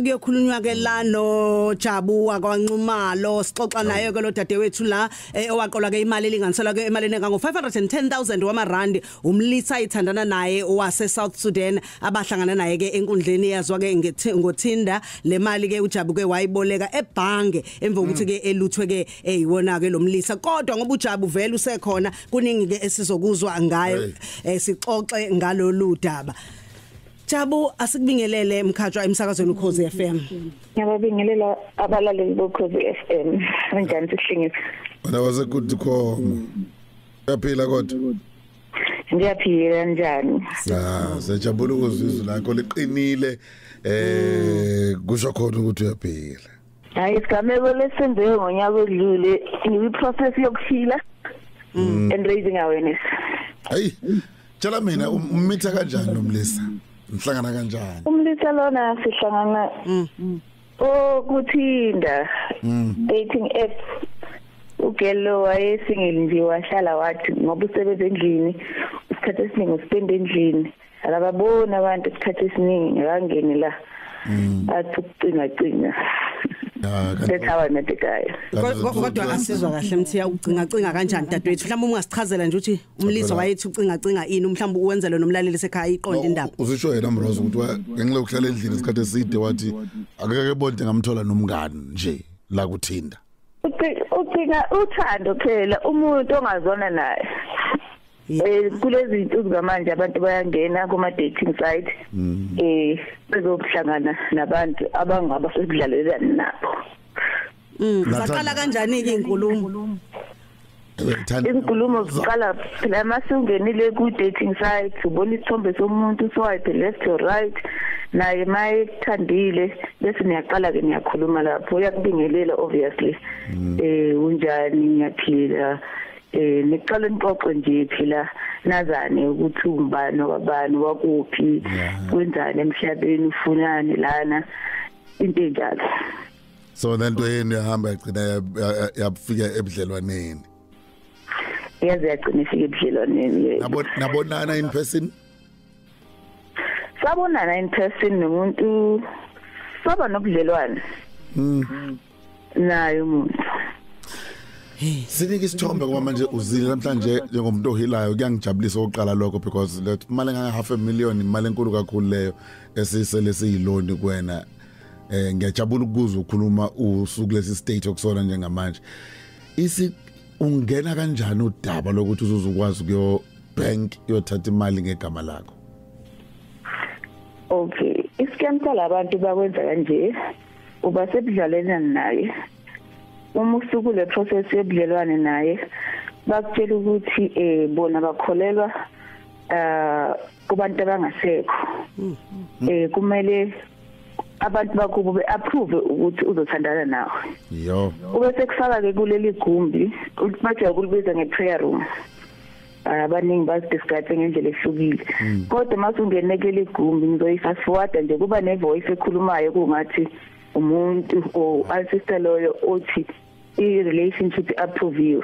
Ke kuyokhulunywa ke la no Jabu wakwaNxumalo, sixoxa naye ke lo dadewethu la owaqolwa ke imali elinganiselwa ke emalini engango 510,000 wamarandi, umlisa ithandana naye owase South Sudan abahlangana naye ke enkundleni yazwa ke ngoTinder. Le mali ke uJabu ke wayiboleka ebhange emva kokuthi ke eluthwe ke eyiwona ke lo mlisa, kodwa ngoba uJabu vele usekhona kuningi ke esizokuzwa ngayo, sixoxe ngalolu daba. Jabu, asikubingelele Mkhatshwa emsakazweni Ukhozi FM. Ngiyababingelela abalaleli boKhozi FM. Kanjani sihlengisa? Wena wasekuthi khoma. Uyaphila kodwa? Ngiyaphila, njani? Ah, siyajabula ukuzwa lakho liqinile. Kusho khona ukuthi uyaphila. Hayi, isigameko lesenzeke ngonyaka odlule, ngiyi-process yokuphila and raising awareness. Hayi, tshela mina, ummitha kanjani nomlisa? Nihlangana kanjani? Umlisa lona sihlangana okuTinder dating app. Ugelo wayesingle nje, wahlala wathi ngoba usebenza endlini isikhathi esiningi uspend endlini, akababoni abantu isikhathi esiningi, akangeni la, athi ukucinga cinga. That's how I met the guy. Kodwa asizwa kahle Mthiya, ucinga cinga kanjani dadewethu? Mhlawumbe ungasichazela nje ukuthi umlisa wayethi ucinga cinga ini, mhlawumbe uwenzele nomlaleli sekhaya iqonde indaba. Uzisho yena Mrozo ukuthi ngenxa yokuhlala endlini isikhathi eside wathi akeke bonke ngamthola nomngani nje la kuTinder. Ucinga uthando phela, umuntu ongazona naye. Kulezi zinsuku zamanje abantu bayangena kuma dating site bezokuhlangana nabantu abangaba sekudlalelana nabo. Zaqala kanjani ke inkulumo? Inkulumo ziqala phela masungenile ku dating site, ubona isithombe somuntu, swipe left or right, naye mayethandile bese niyaqala ke niyakhuluma lapho, uyakubingelela obviously. Unjani, ngiyaphila. Niqala nixoxe nje phela, nazane ukuthi ungubani wabani wakuphi, kwenzani emhlabeni, ufunani lana, into enjalo. So lento yenu yahamba yagcina yafika ebudlelwaneni? Yaze yagcina ifika ebudlelwaneni. Nabonana in person? Sabonana in person nomuntu, saba nobudlelwane naye umuntu. Sinike isithombe ngoba manje uzile namhlanje njengomuntu ohilayo, kuyangijabulisa oqala lokho because le imali enganga 500,000 imali enkulu kakhulu leyo esisele siyiloni kuwena. Ngiyajabula ukuzwa ukhuluma usuku lesi state okusona njengamanje. Isi ungena kanjani udaba lokuthi uzuzukwazi kuyo bank yothatha imali ngegama lakho? Okay, iscam salabantu bakwenza kanje, uba sebudlalelana naye. Uma usuku le process yobudlelwane naye, bakutshela ukuthi bona bakholelwa kubantu abangasekho. Kumele abantu bakubo be-approve ukuthi uzothandana nawe. Yo. Ube sekufaka ke kuleli gumbi, bathi ukulibiza nge-prayer room. Abaningi bazidescribe ngendlela ehlukile. Kodwa masungene kuleli gumbi, ngizoyi-fast forward nje, kuba ne-voice ekhulumayo kungathi umuntu or ancestor loyo othi i-relationship approviwe.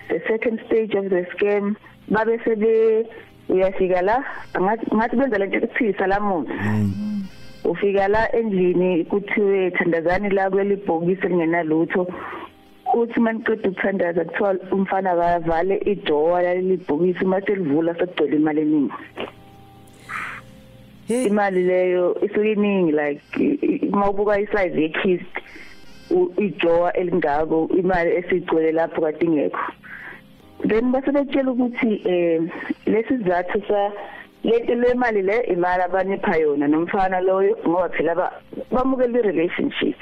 The second stage of the scam, babe sebe uyafika la, ngathi benza lento ekuthiwa salamuzi. Ufika la endlini kuthiwe thandazani la kuleli bhokisi elingenalutho. Uthi maniqeda ukuthandaza kuthiwa umfana bayavale idoor laleli bhokisi, uma selivula sekugcwele imali eningi. Imali leyo isuke iningi, like uma ubuka isize yekhist, ijowa elingako, imali esigcwele lapho kade ingekho. Then base betshela ukuthi lesi sizathu sa lento le mali le imali abanipha yona nomfana loyo, ngoba phela bamukela i-relationship.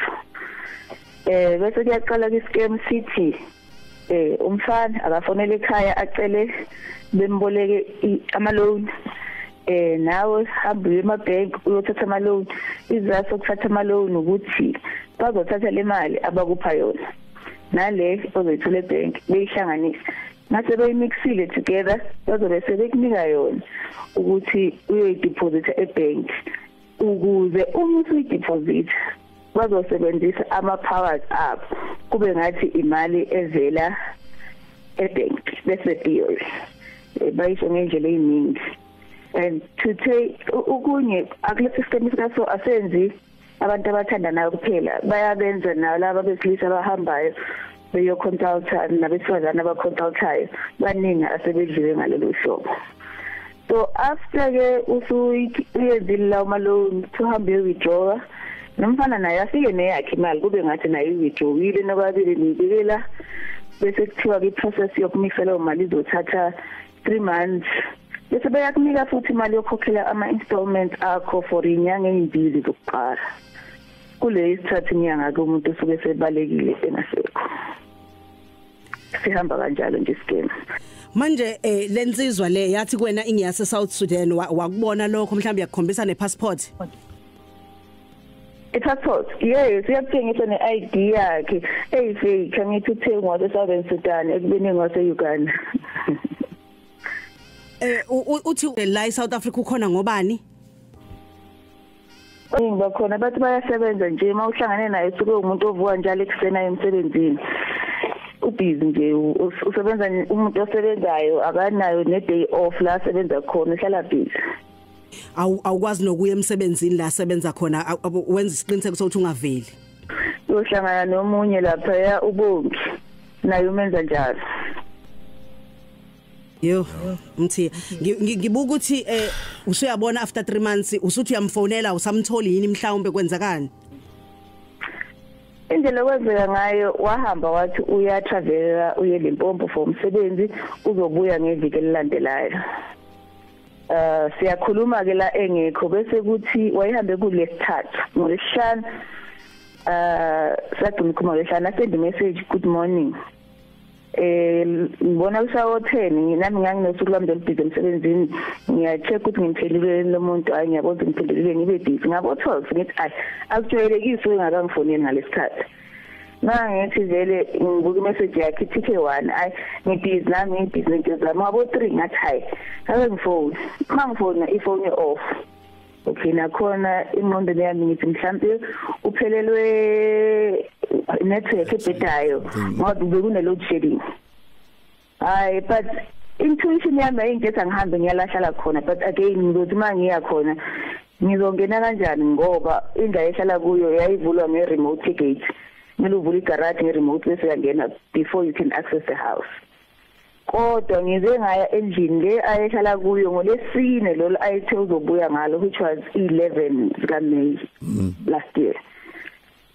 Bese kuyaqala ke-scam sithi umfana akafonele ekhaya acele bemboleke ama-loan. Nawe hamba uye ema-bank uyothatha ama-loan. Isizathu sokuthatha ama-loan ukuthi bazothatha le mali abakupha yona nale ozoyithola ebhenki, beyihlanganise. Mase beyimixile together, bazobe sebekunika yona ukuthi uyoyideposita ebhenki, ukuze uma usuyideposita bazosebenzisa ama-powers abo kube ngathi imali evela ebhenki. That's the theory. Bayisho ngendlela eyiningi. And to take okunye akulesi system sikaso asenzi abantu abathandanayo kuphela, bayabenza nalabo besilisa abahambayo beyoconsulta nabesifazane abaconsultayo, baningi asebedliwe ngalolu hlobo. So after ke usuyenzile lawo ma-loan, uhambe withdraw, nomfana naye afike neyakhe imali kube ngathi naye withdrawile, nobabili nibikela, bese kuthiwa i-process yokumisa leyo mali izothatha 3 months, bese bayakunika futhi imali yokukhokhela ama-installments akho for inyanga ezimbili zokuqala. Kule isithathu inyanga ke umuntu usuke sebalekile engasekho. Sihamba kanjalo nje scam. Manje lensizwa le yathi kuwena ingiyase South Sudan, wakubona lokho mhlawumbe yakukhombisa nepassport? I-passport, yes, iyakutshengisa ne-ID yakhe eyifake, angithi uthe ngwase Southern Sudan ekubeni ngwase Uganda. Uthi la eSouth Africa ukhona ngobani? Bakhona bathi bayasebenza nje, mawuhlangane naye usuke umuntu ovuka njalo ekuseni emsebenzini. Ubhizi nje, usebenza, umuntu osebenzayo akanayo ne day off la asebenza khona, uhlala busy. Awukwazi nokuya emsebenzini la asebenza khona, wenza isiqiniseko sokuthi ungaveli. Uyohlangana nomunye lapha ya uBongi, naye umenza njalo. Yo, mthi ngibuka ukuthi usuyabona after 3 months usuthi uyamfonela usamtholi yini mhlawumbe kwenzakani? Indlela okwenzeka ngayo, wahamba wathi uyatravela uye Limpopo for umsebenzi, uzobuya ngeviki elilandelayo. Siyakhuluma ke la engekho, bese kuthi wayehambe kulesithathu ngolesihlanu. Sagcina ukukhuluma ngolesihlanu, asend message good morning. Ngibona kushawo 10, nami nganginosuku lwami lolubhizi emsebenzini, ngiyacheck ukuthi ngimphelile lo muntu, hayi ngiyabona ukuthi ngiphelile, ngibe busy ngabo 12, ngithi ayi akujwayelekile engakangifoneli ngalesikhathi. Mangithi vele ngibuka imessage yakhe TK1, ayi ngibhizi nami, ngibhizi nento zami, ngabo 3 ngathi hayi ake ngifone, mangifona ifone off. Okay, nakhona ingqondo yami ngithi mhlambe uphelelwe network ebhedayo ngoba bekune load shedding. Hayi, but intuition yami ayingithi angihambe ngiyalahlala khona, but again ngizothi mangiya khona ngizongena kanjani ngoba indawo ehlala kuyo yayivulwa nge-remote gate, kumele uvule igarage nge-remote bese uyangena before you can access the house. Kodwa ngize ngaya endlini le ayehlala kuyo ngolesine lolo ayethe uzobuya ngalo, which was 11 zika May last year.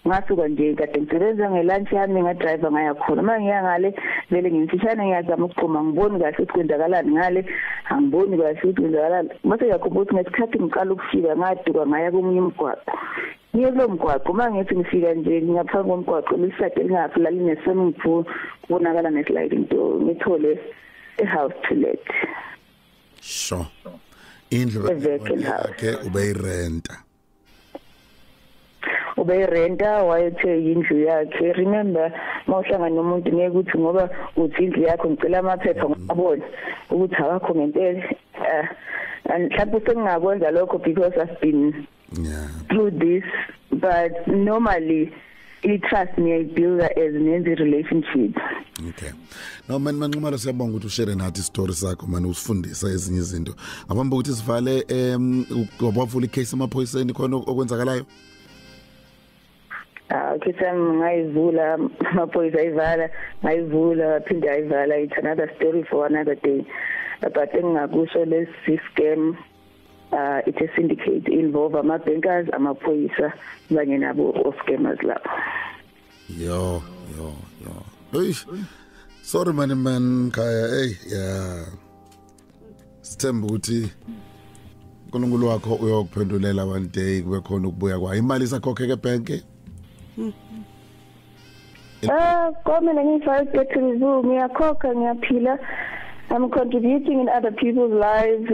Ngasuka nje kade ngisebenza ngelunch yami, ngadrive ngaya khona. Uma ngiya ngale vele ngimfishane, ngiyazama ukuxhuma, ngiboni kahle ukuthi kwenzakalani ngale, angiboni kahle ukuthi kwenzakalani. Mase ngiyakhumbula ukuthi ngesikhathi ngiqala ukufika ngaduka ngaya komunye umgwaqo. Ngiye kulo mgwaqo, uma ngithi ngifika nje ngaphambi komgwaqo lisade lingaphi la line-swimming pool, kubonakala ne-sliding door, ngithole a-house to let. Sure. Indlu yakhe ubeyirenta. Ubeyirenta, wayethe indlu yakhe. Remember mawuhlangana nomuntu ngeke ukuthi ngoba uthi indlu yakho ngicela amaphepha ngabona ukuthi awakho ngempela. And mhlawumbe sengingakwenza lokho because I've been through this, but normally i-trust ngiyayibuilda as nenze relationship. Okay. No man, Manxumalo, siyabonga ukuthi ushare nathi isitori sakho man, usifundisa ezinye izinto. Ngaphambi kokuthi sivale, wavula icase emaphoyiseni, khona okwenzakalayo? Case yami ngayivula, amaphoyisa ayivala, ngayivula phinde ayivala. It's another story for another day. But engingakusho, lesi scam, it's a syndicate involve ama-bankers, amaphoyisa kanye nabo o-scammers lapho. Yo yo yo. Eish. Sorry man Khaya, hey yeah. Sithemba ukuthi uNkulunkulu wakho uyokuphendulela one day, kube khona ukubuya kwayo. Imali isakhokheke ebank? Kwamina ngiyifake to ngiyakhokha, ngiyaphila. I'm contributing in other people's lives.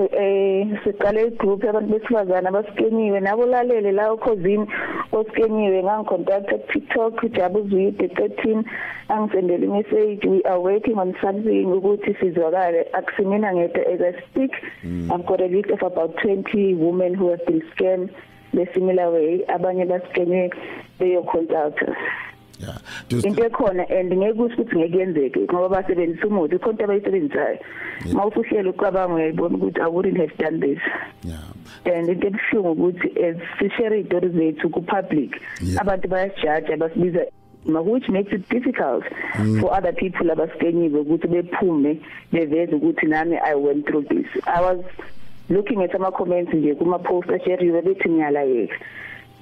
Siqale igroup yabantu besifazane abaskenyiwe nabo, lalele la ukhosini oskenyiwe, ngangicontact TikTok Jabu Zwide 13, angisendele message, we are working on something ukuthi sizwakale. Akusimina ngedwa, as I speak I've got a list of about 20 women who have been scammed the similar way, abanye baskenywe beyo consult. Yeah. Do you Into ekhona, and ngeke kusho ukuthi ngeke yenzeke, ngoba basebenzisa umuthi, khona into abayisebenzisayo. Mawusuhlele ucabanga, uyayibona ukuthi I wouldn't have done this. And into ebuhlungu ukuthi as sishare izitori zethu ku-public, abantu bayasijaja, basibiza, which makes it difficult for other people abasikenyiwe ukuthi bephume beveze ukuthi nami I went through this. I was looking at ama comments nje kuma post asheriwe, bethi ngiyalayeka.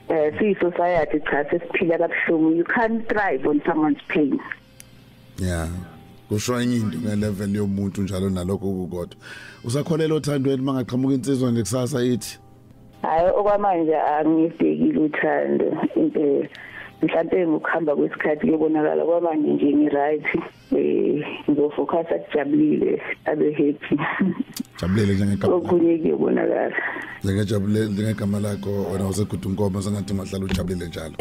Siyi society, cha, sesiphila kabuhlungu. You can't thrive on someone's pain. Yeah. Kusho enye into ngelevel yomuntu njalo nalokho kukodwa. Usakholela othandweni mangaqhamuka insizwa nje kusasa ithi? Hayi, okwamanje angibhekile uthando impela. Mhlambe ngokuhamba kwesikhathi kuyobonakala. Kwamanje nje ngi-right, ngizofocus akujabulile, abe happy. Jabulile njengegama. Okunye kuyobonakala. Njengejabulile njengegama lakho wena usegudu inkomo, sengathi ungahlala ujabulile njalo.